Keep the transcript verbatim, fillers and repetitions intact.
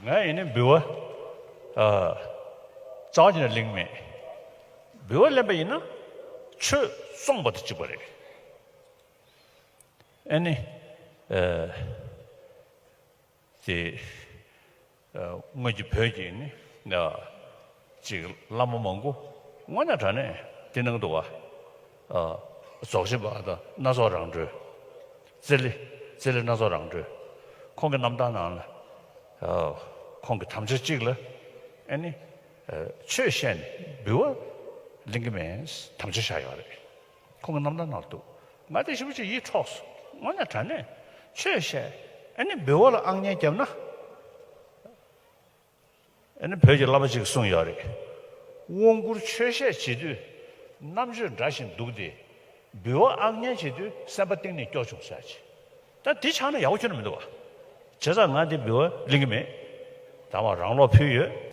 ང་ཡིན་ནི་འབུལ་བ་ཨ་རྩ་བ་ཉིད་ནས་ལེན་གྱི་མེད། འབུལ་བ་ལེན་པ་ཡིན་ན་ཆོས་བཙོང་པ་དང་གཅིག་པ་རེད། ཨ་ནི་ཨ་དེ་ཨ་སྔོན་གྱི་བོད་ཀྱི་ནི་ཨ་ཅིག་བླ་མ་མང་པོ་དངོས་གནས་དྲང་གནས་དེ་གནང་འདུག་བ། ཨ་རྫོགས་ཆེན་པ་དང་སྣ་ཚོགས་རང་གྲོལ། རྩེ་ལེ་རྩེ་ལེ་སྣ་ཚོགས་རང་གྲོལ། ཁོང་གི་རྣམ་ཐར་ནང་ལ་ཨ་ཁོང་གི་དམ་བཅའ་གཅིག་ལ་ཨ་ནི་ཨ་ཆོས་བཤད་ནས་འབུལ་བ་ལེན་གྱི་མེད་དམ་བཅའ་བཞག་ཡོད་རེད། ཁོང་གི་རྣམ་ཐར་ནང་འདུག་ང་དེ་ཞེ་པོ་ཅིག་ཡིད་འཕྲོག་སོང་། དངོས་གནས་དྲང་གནས་ཆོས་བཤད་ཨ་ནི་འབུལ་བ་ལ་ཨང་ཉན་བརྒྱབ་ན། ཨ་ནི་བོད་ཀྱི་བླ་མ་གཅིག་གསུངས་ཡོད་རེད། དབང་བསྐུར་ཆོས་བཤད་བྱེད་དུས་རྣམ་དཔྱོད་འདྲ་ཞིང་སྡུག་སྟེ། འབུལ་བ་ཨང་ཉན་བྱེད་དུས་སེམས་པ་གཏིང་ནས་སྐྱོ་བྱུང་ཟེར་ཅིག་ད་འདི་ཆགས་ན་ཡག་པོ་ཁྱོན་ནས་མི་འདུག་བ། བྱས་ཙང་ང་འདི་འབུལ་བ་ལེན་གྱི་མེད། ད་མ་རང་ལོག་ཕུལ་ཡོད།